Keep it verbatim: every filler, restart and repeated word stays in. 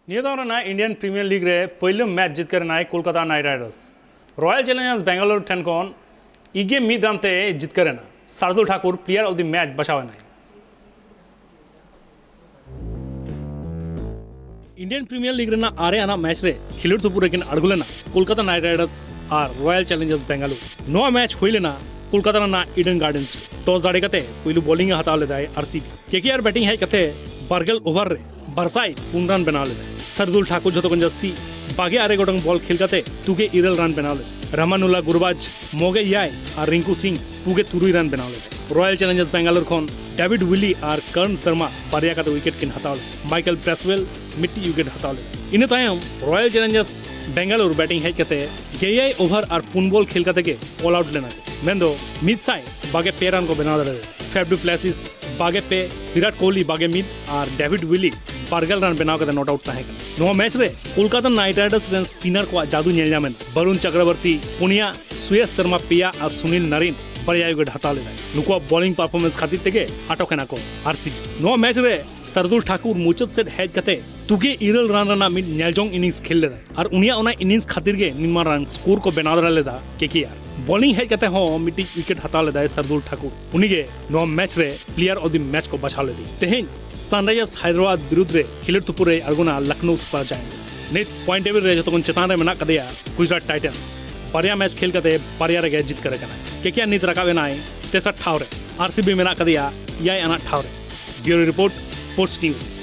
ᱱᱤᱭᱟᱹ ᱫᱷᱟᱣ ᱨᱮᱱᱟᱜ ᱤᱱᱰᱤᱭᱟᱱ ᱯᱨᱤᱢᱤᱭᱟᱨ ᱞᱤᱜᱽ ᱨᱮ ᱯᱳᱭᱞᱳ ᱢᱮᱪ ᱡᱤᱛᱠᱟᱹᱨ ᱮᱱᱟᱭ Kolkata Knight Riders. Royal Challengers Bangalore ᱴᱷᱮᱱ ᱠᱷᱚᱱ ᱤᱜᱮ ᱢᱤᱫ ᱨᱟᱱ ᱛᱮ ᱡᱤᱛᱠᱟᱹᱨ ᱮᱱᱟ᱾ Shardul Thakur player of the match ᱵᱟᱪᱷᱟᱣ ᱮᱱᱟᱭ᱾ ᱤᱱᱰᱤᱭᱟᱱ ᱯᱨᱤᱢᱤᱭᱟᱨ ᱞᱤᱜᱽ ᱨᱮᱱᱟᱜ ᱟᱨᱮ ᱟᱱᱟᱜ ᱢᱮᱪ ᱨᱮ ᱠᱷᱮᱞᱳᱰ ᱛᱩᱯᱩᱫ ᱨᱮᱠᱤᱱ ᱟᱬᱜᱚ ᱞᱮᱱᱟ ᱠᱳᱞᱠᱟᱛᱟ ᱱᱟᱭᱤᱴ ᱨᱟᱭᱰᱟᱨᱥ ᱟᱨ ᱨᱚᱭᱟᱞ ᱪᱮᱞᱮᱧᱡᱟᱨᱥ ᱵᱮᱝᱜᱟᱞᱳᱨ᱾ ᱱᱚᱣᱟ ᱢᱮᱪ ᱦᱩᱭ ᱞᱮᱱᱟ ᱠᱳᱞᱠᱟᱛᱟ ᱨᱮᱱᱟᱜ ᱤᱰᱮᱱ ᱜᱟᱨᱰᱮᱱᱥ ᱨᱮ᱾ ᱴᱚᱥ ᱫᱟᱲᱮ ᱠᱟᱛᱮ ᱯᱩᱭᱞᱩ ᱵᱳᱞᱤᱝ ᱮ ᱦᱟᱛᱟᱣ ᱞᱮᱫᱟᱭ ᱟᱨᱥᱤᱵᱤ᱾ ᱠᱮᱠᱮᱟᱨ ᱵᱮᱴᱤᱝ ᱦᱮᱡ ᱠᱟᱛᱮ ᱵᱟᱨᱜᱮᱞ ᱳᱵᱷᱟᱨ ᱨᱮ ᱵᱟᱨᱥᱟᱭ ᱯᱩᱱ ᱨᱟᱱ ᱵᱮᱱᱟᱣ ᱞᱮᱫᱟᱭ᱾ ᱥᱟᱨᱫᱩᱞ ᱴᱷᱟᱠᱩᱨ ᱡᱷᱚᱛᱚ ᱠᱷᱚᱱ ᱡᱟᱹᱥᱛᱤ ᱵᱟᱜᱮ ᱟᱨᱮ ᱜᱚᱴᱟᱝ ᱵᱚᱞ ᱠᱷᱮᱞ ᱠᱟᱛᱮ ᱛᱩᱜᱮ ᱤᱨᱟᱹᱞ ᱨᱟᱱ ᱵᱮᱱᱟᱣ ᱞᱮᱫᱟᱭ᱾ ᱨᱟᱢᱟᱱᱩᱞᱟ ᱜᱩᱨᱵᱟᱡᱽ ᱢᱚᱜᱮ ᱮᱭᱟᱭ ᱟᱨ ᱨᱤᱝᱠᱩ ᱥᱤᱝ ᱯᱩᱜᱮ ᱛᱩᱨᱩᱭ ᱨᱟᱱ ᱵᱮᱱᱟᱣ ᱞᱮᱫᱟᱭ᱾ ᱨᱚᱭᱟᱞ ᱪᱮᱞᱮᱧᱡᱟᱨᱥ ᱵᱮᱝᱜᱟᱞᱳᱨ ᱠᱷᱚᱱ ᱰᱮᱵᱷᱤᱰ ᱣᱤᱞᱤ ᱟᱨ ᱠᱟᱨᱱ ᱥᱟᱨᱢᱟ ᱵᱟᱨᱭᱟ ᱠᱟᱛᱮ ᱣᱤᱠᱮᱴ ᱠᱤᱱ ᱦᱟᱛᱟᱣ ᱞᱮᱫᱟ᱾ ᱢᱟᱭᱠᱮᱞ ᱵᱨᱮᱥᱣᱮᱞ ᱢᱤᱫᱴᱤᱡ ᱣᱤᱠᱮᱴ ᱦᱟᱛᱟᱣ ᱞᱮᱫᱟ᱾ ᱤᱱᱟᱹ ᱛᱟᱭᱚᱢ ᱨᱚᱭᱟᱞ ᱪᱮᱞᱮᱧᱡᱟᱨᱥ ᱵᱮᱝᱜᱟᱞᱳᱨ ᱵᱮᱴᱤᱝ ᱦᱮᱡ ᱠᱟᱛᱮ ᱮᱭᱟᱭ ᱳᱵᱷᱟᱨ ᱟᱨ ᱯᱩᱱ ᱵᱚᱞ ᱠᱷᱮᱞ ᱠᱟᱛᱮ ᱜᱮ ᱚᱞ ᱟᱣᱩᱴ ᱞᱮᱱᱟ ᱠᱚ᱾ ᱢᱮᱱᱫᱚ ᱢᱤᱫ ᱥᱟᱭ ᱵᱟᱜᱮ ᱯᱮ ᱨᱟᱱ ᱠᱚ ᱵᱮᱱᱟᱣ ᱫᱟᱲᱮ ᱞᱮᱫᱟ᱾ ᱯᱷᱮᱵ ᱰᱩ ᱯᱞᱮᱥᱤᱥ ᱵᱟᱜᱮ ᱯᱮ, ᱵᱤᱨᱟᱴ ᱠᱳᱦᱞᱤ ᱵᱟᱜᱮ ᱢᱤᱫ ᱟᱨ ᱰᱮᱵᱷᱤᱰ ᱣᱤᱞᱤ ᱵᱟᱨᱜᱮᱞ ᱨᱟᱱ ᱵᱮᱱᱟᱣ ᱠᱟᱛᱮ ᱱᱚᱴ ᱟᱣᱩᱴ ᱛᱟᱦᱮᱸ ᱠᱟᱱᱟ᱾ ᱱᱚᱣᱟ ᱢᱮᱪ ᱨᱮ ᱠᱳᱞᱠᱟᱛᱟ ᱱᱟᱭᱤᱴ ᱨᱟᱭᱰᱟᱨᱥ ᱨᱮᱱ ᱥᱯᱤᱱᱟᱨ ᱠᱚᱣᱟᱜ ᱡᱟᱫᱩ ᱧᱮᱞ ᱧᱟᱢ ᱮᱱᱟ᱾ ᱵᱟᱨᱩᱱ ᱪᱚᱠᱨᱚᱵᱚᱨᱛᱤ ᱯᱩᱱᱭᱟ, ᱥᱩᱭᱮᱥ ᱥᱚᱨᱢᱟ ᱯᱮᱭᱟ ᱟᱨ ᱥᱩᱱᱤᱞ ᱱᱟᱨᱤᱱ ᱵᱟᱨᱭᱟ ᱣᱤᱠᱮᱴ ᱦᱟᱛᱟᱣ ᱞᱮᱫᱟᱭ᱾ ᱱᱩᱠᱩᱣᱟᱜ ᱵᱚᱞᱤᱝ ᱯᱟᱨᱯᱷᱚᱨᱢᱮᱱᱥ ᱠᱷᱟᱹᱛᱤᱨ ᱛᱮᱜᱮ ᱟᱴᱚᱠ ᱮᱱᱟ ᱠᱚ ᱟᱨᱥᱤᱵᱤ᱾ ᱱᱚᱣᱟ ᱢᱮᱪ ᱨᱮ ᱥᱟᱨᱫᱩᱞ ᱴᱷᱟᱠᱩᱨ ᱢᱩᱪᱟᱹᱫ ᱥᱮᱫ ᱦᱮᱡ ᱠᱟᱛᱮ ᱛᱩᱜᱮ ᱤᱨᱟᱹᱞ ᱨᱟᱱ ᱨᱮᱱᱟᱜ ᱢᱤᱫ ᱧᱮᱞᱡᱚᱝ ᱤᱱᱤᱝᱥ ᱠᱷᱮᱞ ᱞᱮᱫᱟᱭ ᱟᱨ ᱩᱱᱤᱭᱟᱜ ᱚᱱᱟ ᱤᱱᱤᱝᱥ ᱠᱷᱟᱹᱛᱤᱨ ᱜᱮ ᱱᱤᱱᱢᱟᱨᱟᱝ ᱥᱠᱳᱨ ᱠᱚ ᱵᱮᱱᱟᱣ ᱫᱟᱲᱮ ᱞᱮᱫᱟ ᱠᱮᱠᱮᱟᱨ᱾ ᱵᱚᱞᱤᱝ ᱦᱮᱡ ᱠᱟᱛᱮ ᱦᱚᱸ ᱢᱤᱫᱴᱤᱡ ᱣᱤᱠᱮᱴ ᱦᱟᱛᱟᱣ ᱞᱮᱫᱟᱭ ᱥᱟᱨᱫᱩᱞ ᱴᱷᱟᱠᱩᱨ᱾ ᱩᱱᱤᱜᱮ ᱱᱚᱣᱟ ᱢᱮᱪ ᱨᱮ ᱯᱞᱮᱭᱟᱨ ᱚᱯᱷ ᱫᱤ ᱢᱮᱪ ᱠᱚ ᱵᱟᱪᱷᱟᱣ ᱞᱮᱫᱮᱭᱟ᱾ ᱛᱮᱦᱮᱧ ᱥᱟᱱᱨᱟᱭᱡᱟᱨᱥ ᱦᱟᱭᱫᱨᱟᱵᱟᱫᱽ ᱵᱤᱨᱩᱫᱷ ᱨᱮ ᱠᱷᱮᱞᱳᱰ ᱛᱩᱯᱩᱫ ᱨᱮᱭ ᱟᱬᱜᱚᱱᱟ ᱞᱚᱠᱷᱱᱳ ᱥᱩᱯᱟᱨ ᱡᱟᱭᱮᱱᱴᱥ᱾ ᱱᱤᱛ ᱯᱚᱭᱮᱱᱴ ᱴᱮᱵᱤᱞ ᱨᱮ ᱡᱚᱛᱚ ᱠᱷᱚᱱ ᱪᱮᱛᱟᱱ ᱨᱮ ᱢᱮᱱᱟᱜ ᱠᱟᱫᱮᱭᱟ ᱜᱩᱡᱽᱨᱟᱴ ᱴᱟᱭᱴᱟᱱᱥ᱾ ᱵᱟᱨᱭᱟ ᱢᱮᱪ ᱠᱷᱮᱞ ᱠᱟᱛᱮ ᱵᱟᱨᱭᱟ ᱨᱮᱜᱮ ᱡᱤᱛᱠᱟᱹᱨ ᱟᱠᱟᱱᱟᱭ᱾ ᱠᱮᱠᱮᱟᱨ ᱱᱤᱛ ᱨᱟᱠᱟᱵ ᱮᱱᱟᱭ ᱛᱮᱥᱟᱨ ᱴᱷᱟᱶ ᱨᱮ᱾ ᱟᱨᱥᱤᱵᱤ ᱢᱮᱱᱟᱜ ᱠᱟᱫᱮᱭᱟ ᱮᱭᱟᱭ ᱟᱱᱟᱜ ᱴᱷᱟᱶ ᱨᱮ᱾ ᱵᱤᱭᱩᱨᱳ ᱨᱤᱯᱳᱨᱴ, ᱥᱯᱳᱨᱴᱥ ᱱᱤᱭᱩᱡᱽ᱾